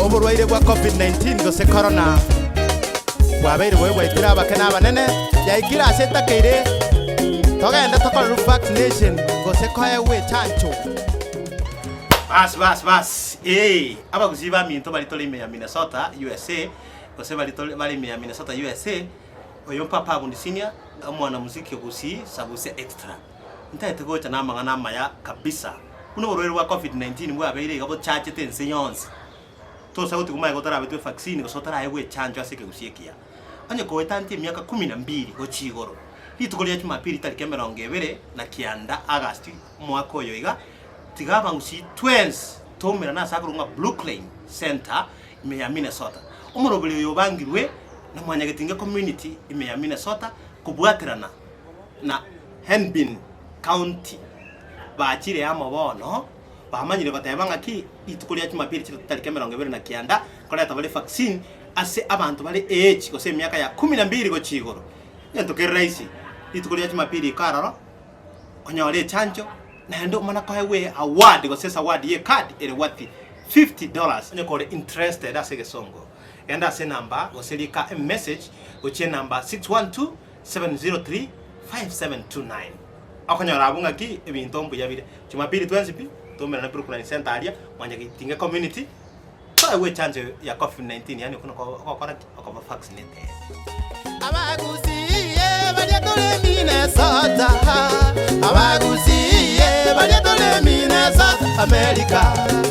Oborwaire bwa Covid-19 gose Corona bwabeire bobe bwaitire abake na abanene, yaikire ase etakeire togende tokorerwe vaccination gose koegwa echancho. Bas bas bas ee abagusii baminto baria tore ime ya Minnesota, USA, gose baria tore bare ime ya Minnesota, USA, oyo Papa Abundi Senior, omwanamuziki o Gusii, Sabusia Extra. Ntaete gocha namang'ana amaya kabisa, buna oborwaire bwa Covid-19 bwabeire iga bochachete ense yonsi. Tosa gotigwa magega otarabetwe evaccine gose otaraegwe echanjo ase ekegusii ekiya. Onye koetantie emiaka kumi na mbili gochia igoro, rituko ria Jumapili tariki emerongo ebere na kianda August omwaka oyo iga, tiga abagusii twensi toumerane ase akorokwa ng'a Brooklyn Center ime ya Minnesota. Omoroberi oyo obangirwe na Mwanyagetinge Community ime ya Minnesota kobwaterana na Hennepin County bachire amo bono bamanyire goteba ng'aki rituko ria Jumapili chitariki 29 koreta bare vaccine ase abanto bare age gose emiaka ya kumi na mbili gochia igoro. Egento kere rahisi, rituko ria Jumapili ika aroro onyore echanjo naende omana koegwa award gose esawadi ye ecard ere worth $50 onye kore interested ase egesongo genda ase enamba gose rika emessage gochia enamba 612 703 5729. Okonyora abwo ng'aki ebinto mbuya bire. Jumapili twensi pi, toumerane Brookline Centre aria, Mwanyagetinge Community, toegwe echanjo ya Covid-19 yaani okwo noko ogokora ki? Okoba vaccinated. Abagusii baria tore Minnesota, Abagusii baria tore Minnesota, America.